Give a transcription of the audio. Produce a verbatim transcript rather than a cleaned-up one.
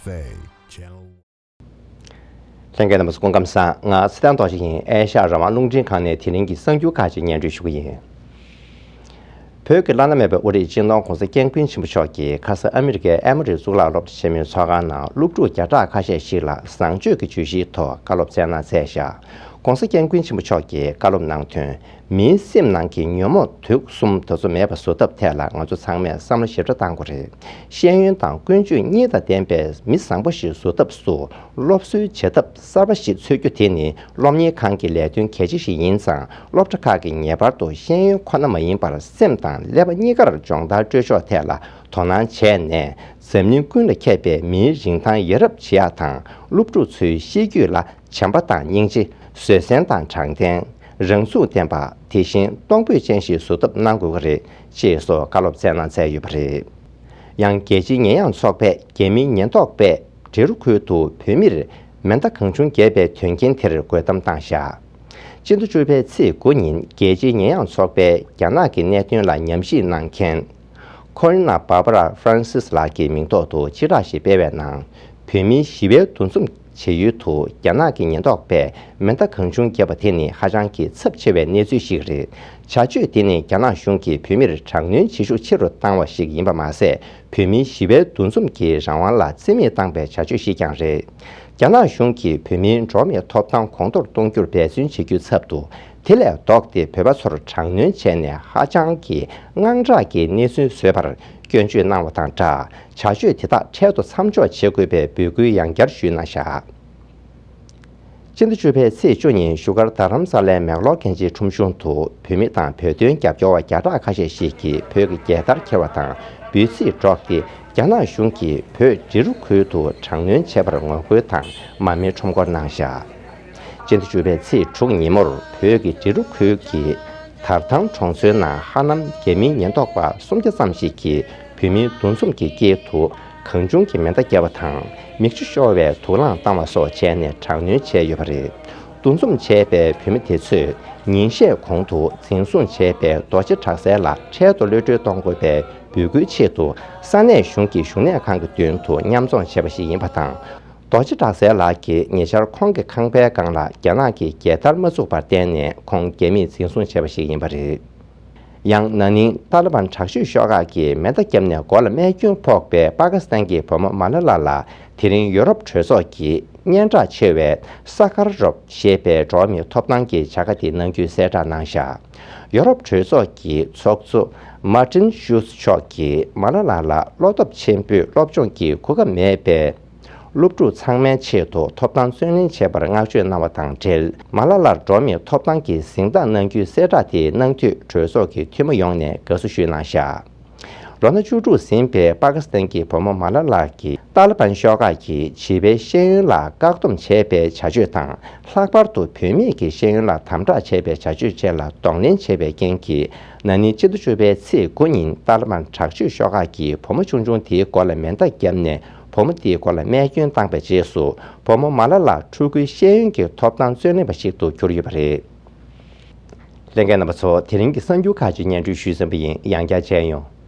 Fei Channel། ལྷན་རྒྱས་རྣམ་པ་ཚོ་སྐུ་ཁམས་བཟང་། ང་ཚེ་བརྟན་རྡོ་རྗེ་ཡིན། ཨེ་ཤ་ཡ་རང་དབང་རླུང་འཕྲིན་ཁང་ནས་དེ་རིང་གི་གསར་འགྱུར་ཁག་ཅིག་སྙན་སྒྲོན་ཞུ་གི་ཡིན། བོད་ཀྱི་བླ་ན་མེད་པའི་དབུ་ཁྲིད་སྤྱི་ནོར་༧གོང་ས་༧སྐྱབས་མགོན་ཆེན་པོ་མཆོག་གིས་ཁ་སང་ཨ་མི་རི་ཀའི་ཨེ་མོ་རི་གཙུག་ལག་སློབ་གྲྭ་ཆེན་མོའི་ཚོགས་ཁང་ནང་སློབ་ཕྲུག་བརྒྱ་ཕྲག་ཁ་ཤས་ཤིག་ལ་བཟང་སྤྱོད་ཀྱི་བརྗོད་གཞིའི་ཐོག་བཀའ་སློབ་སྩལ་གནང་མཛད་བཞག ༧གོང་ས་༧སྐྱབས་མགོན་ཆེན་པོ་མཆོག་གིས་བཀའ་སློབ་གནང་དོན། མིའི་སེམས་ནང་གི་ཉོན་མོངས་དུག་གསུམ་དེ་ཚོ་མེད་པ་བཟོ་ཐབས་ཐད་ལ་ང་ཚོ་ཚང་མས་བསམ་བློ་ཞིབ་ཕྲ་གཏང་དགོས་རེད། ཤེས་ཡོན་དང་ཀུན་སྤྱོད་གཉིས་དང་ལྡན་པའི་མི་བཟང་པོ་ཞིག་བཟོ་ཐབས་སུ་སློབ་གསོའི་བྱེད་ཐབས་གསར་པ་ཞིག་འཚོལ་རྒྱུ་དེ་ནི་སློབ་གཉེར་ཁང་གི་ལས་དོན་གལ་ཆེ་ཞིག་ཡིན་ཙང་། སློབ་གྲྭ་ཁག་གིས་ངེས་པར་དུ་ཤེས་ཡོན་ཁོ་ན་མ་ཡིན་པར་སེམས་དང་ཀླད་པ་གཉིས་ཀར་སྦྱོང་བརྡར་སྤྲོད་ཕྱོགས་ཐད་ལ་དོ་སྣང་བྱས་ནས། འཛམ་གླིང་ཀུན་ལ་ཁྱབ་པའི་མིའི་རིན་ཐང་ཡ་རབས་བྱེད་ཡག་དང་། སློབ་ཕྲུག་ཚོའི་ཤེས་རྒྱུད་ལ་བྱམས་པ་དང་སྙིང་རྗེ། བཟོད་བསྲན་དང་དྲང་བདེན། རང་ཚུགས་ལྡན་པ། དེ་བཞིན་གཏོང་ཕོད་ཅན་ཞིག་བཟོ་ཐབས་གནང་དགོས་ཀྱི་རེད། ཅེས་སོགས་བཀའ་སློབ་སྩལ་གནང་མཛད་ཡོད་པ་རེད། ཡང་རྒྱལ་སྤྱིའི་ཉེས་ཡངས་ཚོགས་པས་རྒྱ་མིའི་ཉེན་རྟོག་པས་འབྲི་རུ་ཁུལ་དུ་བོད་མིར་མེ་མདའ་གང་བྱུང་བརྒྱབ་པའི་དོན་རྐྱེན་དེར་རྒོལ་གཏམ་བཏང་བཞག་སྤྱི་ཟླ་བཅུ་པའི་ཚེས་དགུ་ཉིན་རྒྱལ་སྤྱིའི་ཉེས་ཡངས་ཚོགས་པས་རྒྱ་ནག་གི་གནད་དོན་ལ་ཉམས་ཞིབ་གནང་མཁན། ཁོ་རི་ན་བྷར་བྷ་ར་ཧྥ་རན་སིས་ལགས་ཀྱི་མིང་ཐོག་ཏུ་སྤྱི་བསྒྲགས་ཤིག་སྤེལ་བའི་ནང་། བོད་མིའི་ཞི་བའི་འདུ་འཛོམས་བྱེད་ཡུལ་དུ་རྒྱ་ནག་གི་ཉེན་རྟོག་པས་མེ་མདའ་གང་བྱུང་བརྒྱབ་པ་དེ་ནི་ཧ་ཅང་གི་ཚབས་ཆེ་བའི་གནས་ཚུལ་ཞིག་རེད། བྱ་སྤྱོད་དེ་ནི་རྒྱ་ནག་གཞུང་གིས་བོད་མིར་དྲག་གནོན་བྱེད་ཤུགས་ཆེ་རུ་བཏང་བ་ཞིག་ཡིན་པ་མ་ཟད། བོད་མིའི་ཞི་བའི་འདུ་འཛོམས་ཀྱི་རང་དབང་ལ་བརྩི་མེད་བཏང་པའི་བྱ་སྤྱོད་ཞིག་ཀྱང་རེད། རྒྱ་ནག་གཞུང་གིས་བོད་མིའི་འགྲོ་བ་མིའི་ཐོབ་ཐང་གོང་མཐོར་གཏོང་རྒྱུར་འབད་བརྩོན་བྱེད་རྒྱུའི་ཚབ་ཏུ། དེ་ལས་ལྡོག་སྟེ་བོད་པ་ཚོར་དྲག་གནོན་བྱས་ནས་ཧ་ཅང་གི་དངངས་སྐྲག་གི་གནས་ཚུལ་བཟོས་པར་སྐྱོན་བརྗོད་གནང་བ་དང་སྦྲགས། བྱ་སྤྱོད་དེ་དག་འཕྲལ་དུ་མཚམས་འཇོག་བྱེད་དགོས་པའི་འབོད་སྐུལ་ཡང་བསྐྱར་ཞུས་གནང་བཞག་སྤྱི་ཟླ་བཅུ་པའི་ཚེས་བཅུ་ཉིན་བཞུགས་སྒར་རྡ་རམ་ས་ལའི་མེག་ལོར་མཁན་ཆེན་ཁྲོམ་གཞུང་དུ་བོད་མི་དང་བོད་དོན་རྒྱབ་སྐྱོར་བ་བརྒྱ་ཕྲག་ཁ་ཤས་ཤིག་གིས་བོད་ཀྱི་རྒྱལ་དར་འཁྱེར་བ་དང་འབོད་ཚིག་སྒྲོག་སྟེ། རྒྱ་ནག་གཞུང་གིས་བོད་འབྲི་རུ་ཁུལ་དུ་དྲག་གནོན་བྱས་པར་ངོ་རྒོལ་དང་མར་མེ་ཁྲོམ་སྐོར་གནང་བཞག་སྤྱི་ཟླ་བཅུ་པའི་ཚེས་དྲུག་ཉིན་མོར་བོད་ཀྱི་འབྲི་རུ་ཁུལ་གྱི་དར་ཐང་གྲོང་ཚོའི་ནང་ཧ་ནམ་རྒྱ་མིའི་ཉེན་རྟོག་པ་སུམ་བརྒྱ་ཙམ་ཞིག་གིས་བོད་མིའི་འདུ་འཛོམས་ཀྱི་དཀྱིལ་དུ་གང་བྱུང་གི་མེ་མདའ་བརྒྱབ་པ་དང་། མིག་ཆུ་ཤོར་བའི་དུག་རླངས་བཏང་བ་སོགས་བྱས་ནས་དྲག་གནོན་བྱས་ཡོད་པ་རེད། འདུ་འཛོམས་བྱས་པའི་བོད་མི་དེ་ཚོས་ཉིན་ཤས་གོང་དུ་འཛིན་བཟུང་བྱས་པའི་རྡོ་རྗེ་གྲགས་སེང་ལགས་འཕྲལ་དུ་གློད་གྲོལ་གཏོང་དགོས་པའི་འབོད་སྐུལ་ཆེད་དུ། ས་གནས་གཞུང་གི་བཞུགས་གནས་ཁང་གི་མདུན་དུ་མཉམ་འཛོམས་བྱས་པ་ཞིག་ཡིན་པ་དང་། རྡོ་རྗེ་གྲགས་སེང་ལགས་ཀྱིས་ཉེ་ཆར་ཁོང་གི་ཁང་པའི་སྒང་ལ་རྒྱ་ནག་གི་རྒྱལ་དར་མ་བཙུགས་པར་བརྟེན་ནས་ཁོང་རྒྱ་མིས་འཛིན་བཟུང་བྱས་པ་ཞིག་ཡིན་པ་རེད། ཡང་ན་ནིང་ཏཱ་ལི་བན་དྲག་སྤྱོད་ཤོག་ཁག་གིས་མེ་མདའ་བརྒྱབ་ནས་མགོ་ལ་རྨས་སྐྱོན་ཕོག་པའི་པ་ཀི་སི་ཐན་གྱི་བུ་མོ་མ་ལ་ལ་ལ་དེ་རིང་ཡོ་རོབ་གྲོས་ཚོགས་ཀྱི་སྙན་གྲགས་ཆེ་བའི་ས་ཁ་རོབ་ཞེས་པའི་འགྲོ་བ་མིའི་ཐོབ་ཐང་གི་བྱ་དགའ་དེ་གནང་རྒྱུའི་གསལ་བསྒྲགས་གནང་བཞག་ཡོ་རོབ་གྲོས་ཚོགས་ཀྱི་ཚོགས་གཙོ་མར་ཏིན་ཤུལ་ཚ་མཆོག་གིས་མ་ལ་ལ་ལ་བློ་སྟོབས་ཆེན་པོས་སློབ་སྦྱོང་གི་གོ་སྐབས་མེད་པའི་སློབ་ཕྲུག་ཚང་མའི་ཆེད་དུ་ཐོབ་ཐང་བརྩོན་ལེན་བྱས་པར་བསྔགས་བརྗོད་གནང་བ་དང་འབྲེལ། མ་ལ་ལར་འགྲོ་བ་མིའི་ཐོབ་ཐང་གི་གཟེངས་རྟགས་གནང་རྒྱུའི་གསལ་བསྒྲགས་དེ་གནང་དུས་གྲོས་ཚོགས་ཀྱི་འཐུས་མི་ཡོངས་ནས་དགའ་བསུ་ཞུས་གནང་བཞག་ལོ་ན་བཅུ་དྲུག་ཟིན་པའི་པ་ཀི་སི་ཐན་གྱི་བུ་མོ་མ་ལ་ལ་གིས་ཏཱ་ལི་བན་ཤོག་ཁག་གིས་བྱིས་པའི་ཤེས་ཡོན་ལ་བཀག་སྡོམ་བྱས་པའི་བྱ་སྤྱོད་དང་། ལྷག་པར་དུ་བུད་མེད་ཀྱི་ཤེས་ཡོན་ལ་དམ་དྲག་བྱས་པའི་བྱ་སྤྱོད་བཅས་ལ་གདོང་ལེན་བྱས་པའི་རྐྱེན་གྱིས། ན་ནིང་སྤྱི་ཟླ་བཅུ་པའི་ཚེས་དགུ་ཉིན་ཏཱ་ལི་བན་དྲག་སྤྱོད་ཤོག་ཁག་གིས་བུ་མོ་ཆུང་ཆུང་དེའི་མགོ་ལ་མེ་མདའ་བརྒྱབ་ནས། བུ་མོ་དེའི་མགོ་ལ་རྨས་སྐྱོན་བཏང་པའི་རྗེས་སུ། བུ་མོ་མ་ལ་ལ་ཕྲུ་གུའི་ཤེས་ཡོན་གྱི་ཐོབ་ཐང་རྩོད་ལེན་པ་ཞིག་ཏུ་གྱུར་ཡོད་པ་རེད། ལྷན་རྒྱས་རྣམ་པ་ཚོ། དེ་རིང་གི་གསར་འགྱུར་ཁག་ཅིག་སྙན་སྒྲོན་ཞུས་ཟིན་པ་ཡིན། ཡང་བསྐྱར་མཇལ་ཡོང་།